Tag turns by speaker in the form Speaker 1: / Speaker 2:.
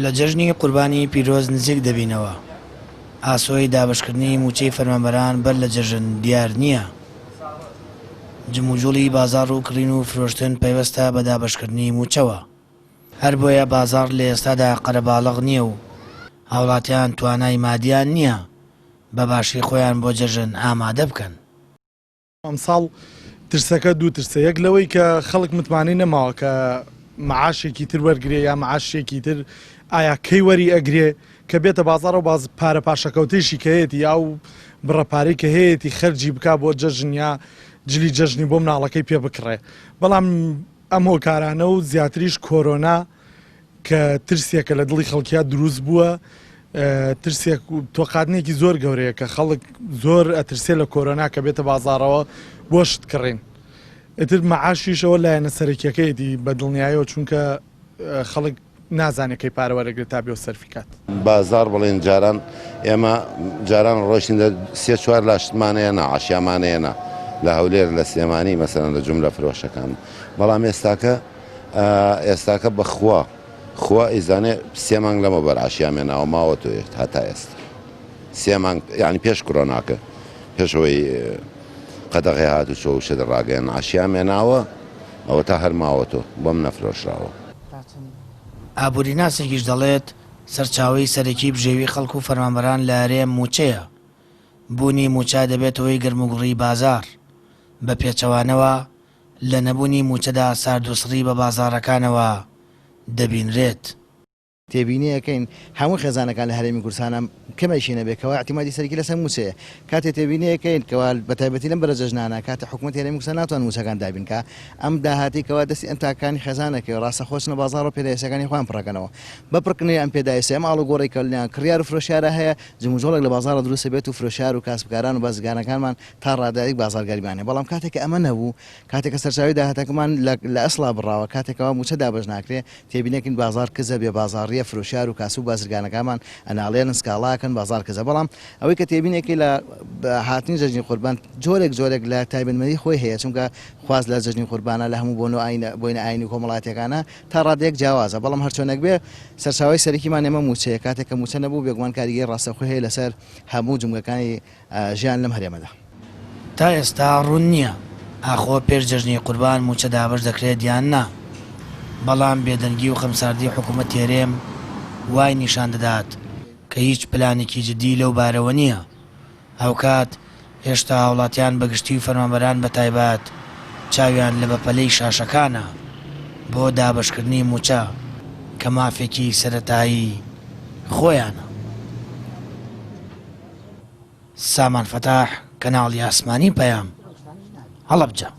Speaker 1: لە جەژنی قوربانی پیرۆز نزیک دەبینەوە، ئاسۆی دابەشکردنی مووچەی فەرمانبەران بەر لە جەژن دیار نییە. جموجوڵی بازاڕ و کڕین و فرۆشتن پەیوەستە بە دابەشکردنی مووچەوە. هەربۆیە بازاڕ لە ئێستادا قەرەباڵغ نییە و هاوڵاتیان توانای مادیان نییە بە باشی خۆیان بۆ جەژن ئامادە بکەن.
Speaker 2: ئەمساڵ ترسەکە دوو ترسە، یەک لەوەی کە خەڵک متمانەی نەماوە کە معاشێکی تر وەرگرێ یا معاشێکی تر ئایا کەی وەری ئەگرێ کە بێتە بازاڕ و باز پارە پاشەکەوتەیشی کە هەیەتی یا ئەو بڕە پارەی کە هەیەتی خەرجی بکا بۆ جەژن یا جلی جەژنی بۆ مناڵەکەی پێ بکڕێ بەڵام ئەم هۆکارانە و زیاتریش کۆرۆنا کە ترسێکە لە دڵی خەڵکیا دروست بووە ترسێک و تۆقاتنێکی زۆر گەورەیە کە خەڵک زۆر ئەترسێ لە کۆرۆنا کە بێتە بازاڕەوە بۆ شت کڕین ئیتر مەعاشیشەوە لایەنە سەرەکیەکەیەتی بە دڵنیایەوە چونکە خەڵک نازانێت کەی پارە وەرەگرێت تا بێ و سەرفی کات.
Speaker 3: بازاڕ بڵێن جاران ئێمە جاران ڕۆیشتین لە سێ چوار لا شتمان هێنا عەشیامان هێنا لە هەولێر لە سلێمانی مەسەلەن لە جوملە فرۆشەکان بەڵام ئێستاکە ئێستاکە بە خوا خوا ئیزانێ سێ مانگ لەمەوبەر عەشیام هێناوە ماوە تۆ هەتا ئێستا سێ مانگ یعنی پێش کرۆناکە پێشەوەی قەدەغەی هاتوچۆ و شت ڕاگەیەن عەشیام هێناوە ئەوە تا هەر ماوە تۆ بۆم نەفرۆشراوە.
Speaker 1: ئابووریناسێکیش دەڵێت، سەرچاوەی سەرەکی بژێوی خەڵک و فەرمانبەران لە هەرێم مووچەیە، بوونی مووچە دەبێتە هۆی گەرموگوڕی بازاڕ، بە پێچەوانەوە لە نەبوونی مووچەدا ساردوسڕی بە بازاڕەکانەوە دەبینرێت.
Speaker 4: تێبینی ئەکەین هەموو خێزانەکان لە هەرێمی کوردستانا کەمێکی نەبێ کەوا ئیعتیمادی سەرەکی لەسەر مووچەیە کاتێ تێبینی ئەکەین کەوا بەتایبەتی لەم بەرە جەژنانە کاتێ حکوومەتی هەرێمی کوردستان ناتوان مووچەکان دابین کا ئەم داهاتی کەوا دەستی ئەم تاکانی خێزانەکەی ڕاستەخۆ چنە بازاڕ و پێداویستیەکانی خۆیان پڕەکەنەوە بە پڕکردنەوەی ئەم پێداویستیە ئەم ئاڵوگۆڕی کە لە کڕیار و فرۆشیارا هەیە جموجۆڵێک لە بازاڕا دروست ئەبێت و فرۆشیار و کاسبکاران و بازرگانەکانمان تا ڕادەیەک بازاڕگەرمیان هەیە بەڵام کاتێک کە ئەمە نەبوو کاتێک کە سەرچاوەی داهاتەکەمان لە ئەسڵا بڕاوە کاتێک کەوا مووچە دابەش ناکرێ تێبینەکەین بازاڕ کزە بێ بازاڕیە فرۆشیار و کاسب و بازرگانەکانمان ئەناڵێنن سکاڵا ئەکەن بازاڕ کزە بەڵام ئەوەی کە تێبینێکی لە هاتنی جەژنی قوربان جۆرێک جۆرێک لە تایبەتمەندی خۆی هەیە چونکە خواست لە جەژنی قوربانە لە هەموو بۆنە ئاینە بۆینە ئاینی و کۆمەڵاتیەکانە تا ڕادەیەک جیاوازە بەڵام هەرچۆنێک بێ سەرچاوەی سەرەکیمان ئێمە مووچەیە کاتێک کە مووچە نەبوو بێگومان کاریگەری ڕاستەوخۆی هەیە لەسەر هەموو جومگەکانی ژیان لەم هەرێمەدا.
Speaker 1: تا ئێستا ڕوون نییە ئاخۆ پێش جەژنی قوربان مووچە دابەش دەکرێت یان نا، بەڵام بێدەنگی و خەمساردی حکوومەتی هەرێم وای نیشان دەدات کە هیچ پلانێکی جددی لەو بارەوە نییە. هاوکات هێشتا هاوڵاتیان بە گشتی و فەرمانبەران بە تایبەت چاویان لە بەپەلەی شاشەکانە بۆ دابەشکردنی مووچە کە مافێکی سەرەتایی خۆیانە. سامان فەتاح، کەناڵی ئاسمانی پەیام، هەڵەبجە.